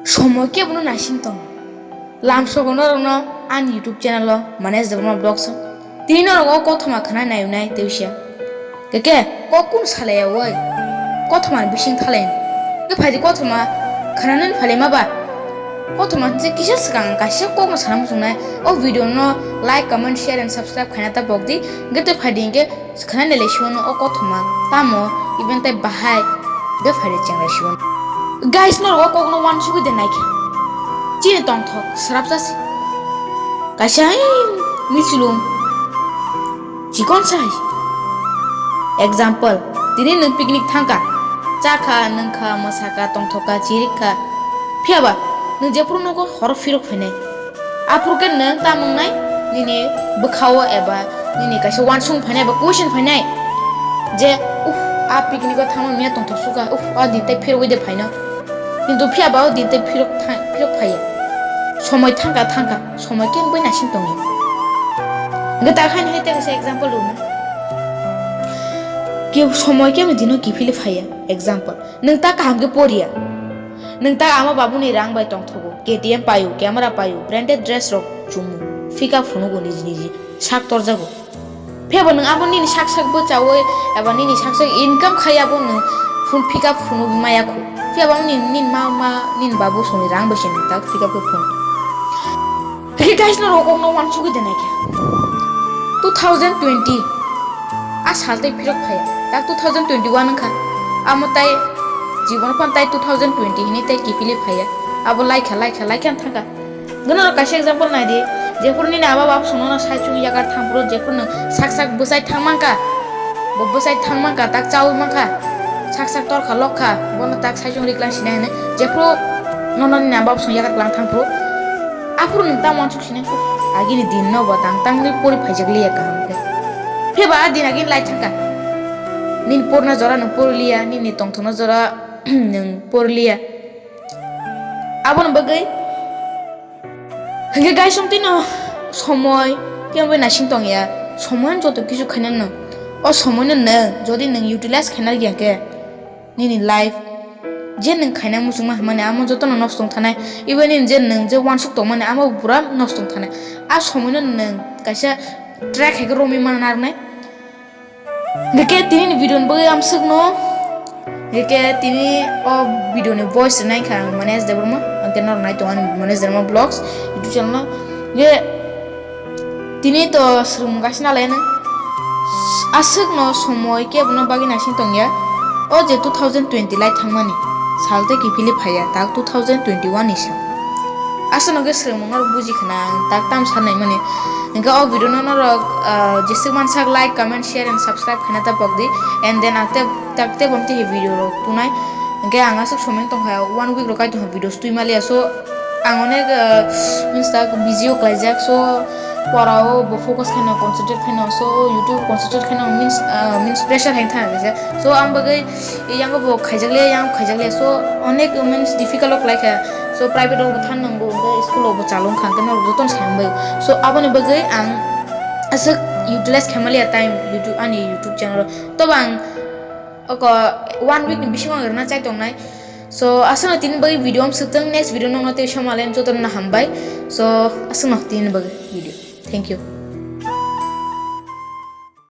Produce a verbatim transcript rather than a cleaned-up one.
Somoy kebono naising tong. Lamsogo norokno ani YouTube channel o Manesh Debbarma Vlogs o. Tini norok o kothoma khna nai nai tei sia. Keke kok kun salaya woi. Kothoma ni bising thalai. Ke phaidi kothoma khna nani phalai ma ba. Kothoma se kisa swkang kaisa kok no sana muchung nai. O video no like, comment, share and subscribe khaina ta bok di. Ke te phaidi ke Khna nele siwano o kothoma tamo even tei bahai bephaire chengra siwano. Guys, norok o kokno wansugwi de naikhe. Chini tongthok srapsa se. Kaisa hai michilung chikon sai. Example, tini nwng picnic thangkha, chakha, nwngkha, mwsakha, tongthokha, chirikha. Phiyaba nwng jephuru nogo horo phirok phainai. Aphuru khe nwng tamo wngnai nini bwkhao eba nini kaisa wansung phainai eba question phainai je, "Uff, a picnic o thangma miya tongthok sukha, uff, a din tei phirogwi de phaino." Kintu phiya ba o din tei phirok tha-, phirok phaiya. Somoi thangkha, thangkha, somoi khe wngwi naising tongya. Hwnkhe ta haino hai tei kaisa example rwna. Ki somoi khe dino kiphilwi phaiya. Example, nwng ta kaham khe poriya. Nwng ta ama babuni rang bai tongthogo, K T M paio, camera paio, branded dress rok chumu, phika phunugo niji niji, sak torjago. Phiyaba nwng abo nini sak sak bwchaui eba nini sak sak income khai abo nwng phun phika phunugwi maya khu. Phiyaba nini, nini ma, ma, nini babu songni rang bai se nwng tak phika phunu. Hwnkhe guys, no rokokno wansugwi de naikhe. Two thousand twenty a sal tei phirok phaiya. Tak two thousand twenty-one wngkha. Amo tai jibono phan tai two thousand twenty hinwi tai kiphilwi phaiya. Abo laikha, laikha, laikha wng thangkha. Gwnang rok kaisa example nai di. Jephuru nini aba bap songno no saichung yagar thangphuru jephuru nwng sak sak bwchai thang mankha. Bo bwchai thang mankha, tak chaui mankha. Sak sak torkha lokha, bono tak saichung riklang sinai hinwi. Jephuru nono nini aba bap song yagar klang thangphuru. Aphuru nwng tamo wansuk sinai, "Uff, agini din no bo tang tangwi pori phaijak liya kaham khe." Pheba a din agini lai thangkha. Nini porna jora nwng porliya, nini tongthokna jora nwng porliya. Aboni bagwi hwnkhe guys, chwng tino somoi khe wngwi naising tongya. Somoi joto kisu khaina nwng. O somoino nwng jodi nwng utilize khaina rwya khe, nini life je nwng khaina muchungma hamani amo jotono nosto wng thanai, even nini je nwng je wansuk tongmani amo pura nosto wng thanai. A somoino nwng kaisa track hai khe romwi mana narwknai. Hwnkhe tini ni video ni bagwi amswkno, hwnkhe tini o video ni voice rwnai kha ang Manesh Debbarma, hwnkhe norok nai tongo ani Manesh Debbarma Vlogs YouTube channel no. Hwnkhe tini to swrwngmung kaisa nalaino. Aswkno somoi kebono bagwi naising tongya. O je two thousand twenty lai thangmani sal tei kiphilwi phaiya, tak two thousand twenty-one ni sal. Aswkno khe swrwngmung norok buji khna ang tak tam sanai mani. Hwnkhe o video no norok, ah, jeswk mansak like, comment, share and subscribe khaina ta pokdi. And then ang tei, tak tei bom tei video rok tunai. Hwnkhe ang aswk somoi tongkha, one week rok kai tongkha videos twi maliya. So, ang onek, ah, means tak busy o klaijak, so pora o bo focus khaino, concentrate khaino, so YouTube concentrate khaino means, ah, means pressure hai thang kaisa. So ang bagwi yang bo khaijak liya, yang khaijak liya, so onek means difficult o klaikha. So private o bo thang nango, hwnkhe school o bo chalung kha, hwnkhe norok jotono sai bai. So aboni bagwi ang aswk utilize khaimaliya time YouTube, ani YouTube channel o. Tobo ang oko one week ni bisingo ang rwna chai tongnai. So, aswkno tini bagwi video amswk thung, next video nokno tei somalai jotono hambai. So, aswkno tini bagwi video. Thank you.